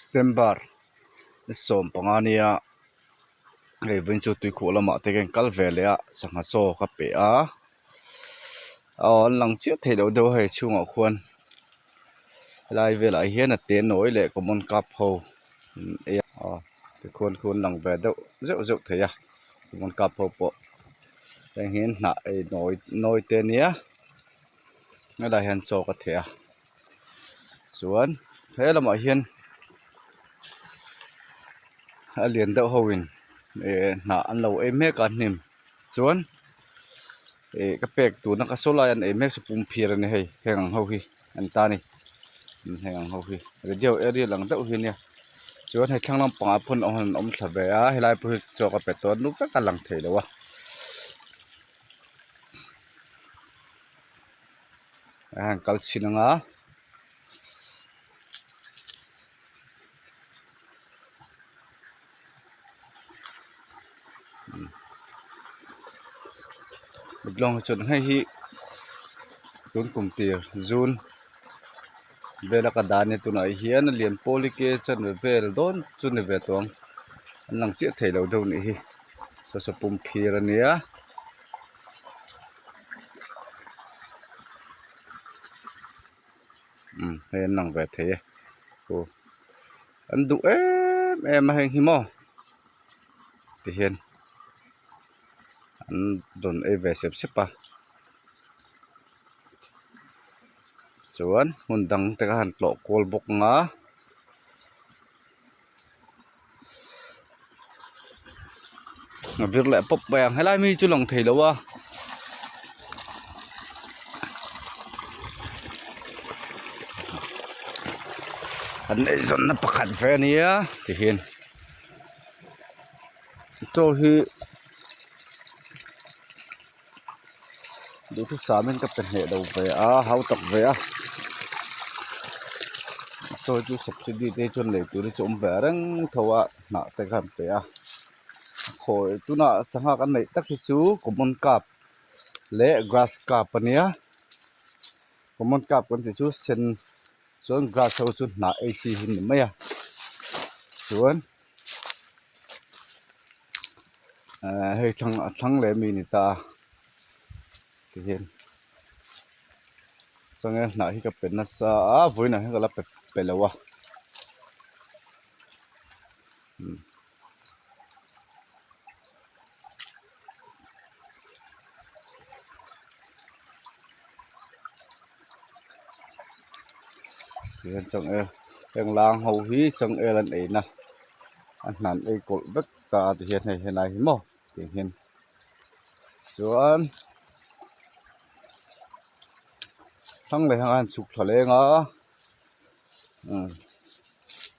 September ni 15 nia hei vawiin chu tuikhuah lamah te hian kal ve leh a sangha chaw ka pe a aw an lang chiah theih loh deuh a hei chhungah khuan helai velah hian a te nawi leh common cup ho an ei a aw tikhuan khu an lang ve deuh zeuh zeuh thei a common cup ho pawh heng hi hnah ei nawi nawi te ania helaiah hian chaw ka theh a chuan he lamah hian a lian deuh ho in eh hnah an lo ei mek a hnim chuan eh ka pek tuna ka saw lai an ei mek chu pum phir a ni hei heng ang ho hi an ta a ni heng ang ho hi radio aerial ang deuh hi a nia chuan hei thlang lampangah pawn an awm thla ve a helai pawh hi chaw ka pe tawh a nu vek a lang thei lo a. A han kal chhin ang a lawng hi chuan hei hi tun kum tir june vela ka dah a nia tunah hian a lian pawl hi ke chanve vel dawn chu ni ve tawh ang an lang chiah thei lo deuh anih hi saw pum phir a nia. Umm hei an lang ve thei e aw an duh em em a heng hi maw tihian an rawn ei ve sep sep a chuan hmun dang te kha han tlawh kual bawk ang a. A vir leh pawp mai ang helai mi chu lang thei lo a an eizawnna pakhat ve a nia tihian chaw hi duhthusam in ka pe hneh lo ve a hau tak ve a chaw chu subsidy te chuan lei tur hi chu awm ve reng tho a hnah te kha an pe a khawi tunah sangha kan neih tak hi chu common carp leh grass carp a nia common carp kan tih chu sen chuan grass ho chu hnah ei chi hi a ni mai a chuan. Ehh hei thlang a thlang leh mi a ni ta a tihian changel hnah hi ka pe nasa a vawiinah hian ka la pe pe lo a umm. Tihian changel heng lang ho hi changel an ei na a hnan ei kawlh vek ta a tihian hei helai hi maw tiang hian chuan thlang leh hang a han chhuk thla leng a umm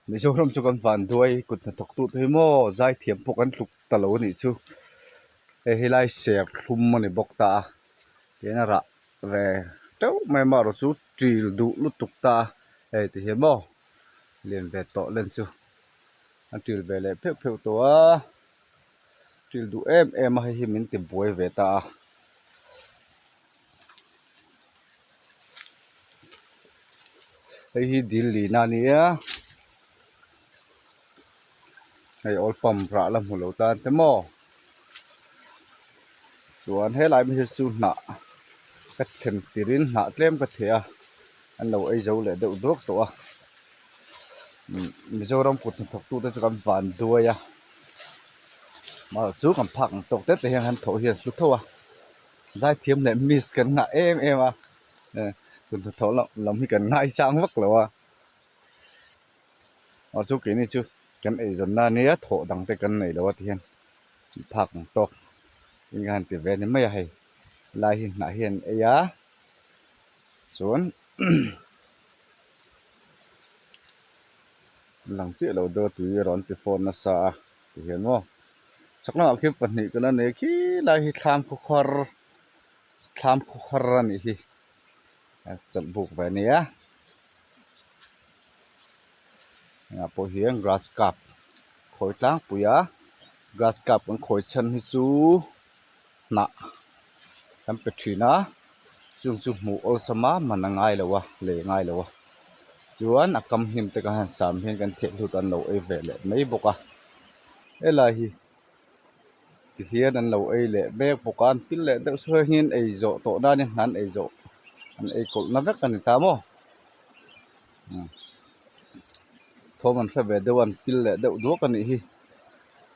Mizoram chu kan van duai kut hnathawk tu te hi maw zaithiam pawh kan tluk ta lo a nih chu hei helai serthlum a ni bawk ta a tihian a rah ve teuh mai amaherawh chu ṭil duh lutuk ta a hei tihian maw lian ve tawh len chu. A ṭil ve leh pheuh pheuh tawh a ṭil duh em em a hei hi min ti buai ve ta a hei hi dil lin a nia hei oil pump rah la hmu lo tan te maw chuan helai hi chu hnah ka them tirin hnah tlem ka theh a an lo ei zo leh deuh duak tawh a. Mizoram kut hnathawk tute chu kan van duai a mahse chu kan phak ang tawk te te hian han thawh hi an hlu tho a zaithiam leh miss kan ngah em em a eh kut hnathawh lam lam hi kan ngaichang vak lo a aw chu keini chu kan eizawnna ania thawh dang te kan nei lo a tihian phak ang tawk in ka han ti ve a ni mai a hei lai hi hnah hi an ei a chuan. Lang chiah lo deuh a tui rawn ti fawn nasa a ti hian maw chak lamah khian pahnih kan la nei khi lai hi thlam khawkhar thlam khawkhar a nih hi a chawlh buk ve a nia engah pawh hian grass cup khawi tlangpui a grass cup kan khawi chhan hi chu hnah kan pe thin a chung chu hmuh awlsam a man a ngai lo a lei a ngai lo a. Chuan a kam hnim te kha sam hian kan theh hlut an lo ei ve leh mai bawk a helai hi tihian an lo ei leh mek bawk a an pil leh deuh sawi hian ei zawh tawh nan in an ei zawh an ei kawlh na vek a ni ta maw thawm an hre ve deuh a an pil leh deuh duak a nih hi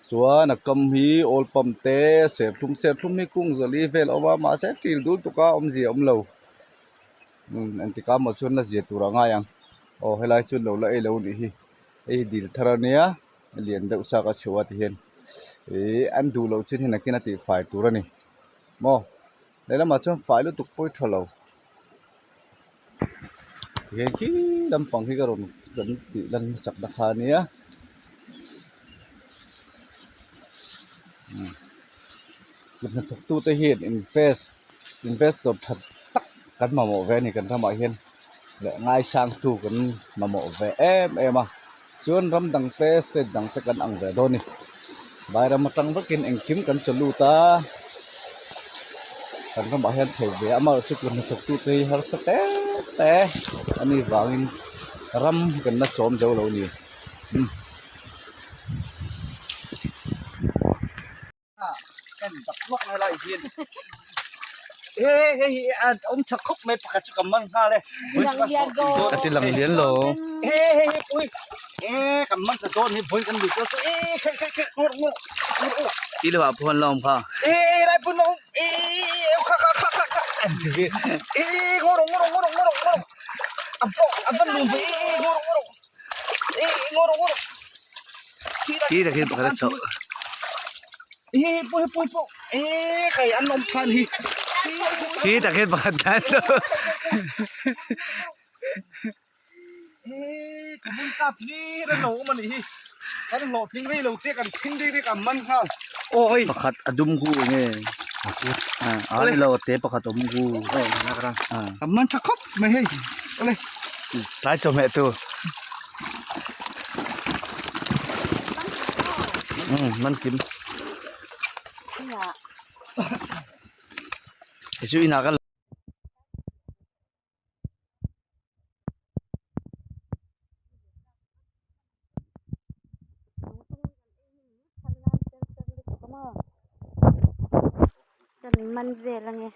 chuan a kam hi oil pump te serthlum serthlum hi kung zali vel a awm a mahse ṭil dul tuk a awmzia a awm lo. Umm engtikah maw chuan la zir tur a ngai ang aw helai chu lo la ei lo nih hi hei hi dil thar ania lian deuh sak a chhuah a tihian ihh an duh loh chin hi nakin a tih fai tur a ni maw lehlamah chuan fai lutuk pawh hi tha lo tihian khi lampang hi ka rawn kan tih lan hmasak na kha ania umm kut hnathawk tute hian invest investor tha tak kan mamawh ve a ni kan ramah hian leh ngaisang tu kan mamawh ve em em a chuan ram dang te state dang te kan ang ve dawn a ni vai ram atang vekin engkim kan chaw lut a kan ramah hian thei ve a amaherawhchu kut hnathawk tu te hi harsa te te a nih vangin ram hi kan la chawm zo lo a ni umm. A ti lang lian lo ti lo ah phuan lawm kha ti takin pakhat a chhoh ti takin pakhat a chhoh pakhat a dum hu enge a ni lo te pakhat a awm hu tlai chawhmeh tu. Umm man kim hei chu inah ka Kan man vel ange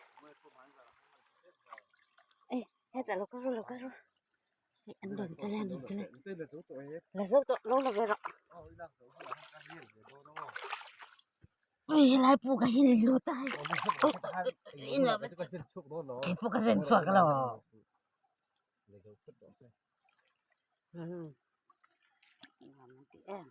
hetah lo kal rawh lo kal rawh. An rawn kal a an rawn kal a la zo tawh lo la ve rawh ui helai puk ah hian lut a hei kei pawh ka zen chhuak lo umm nuam an ti em.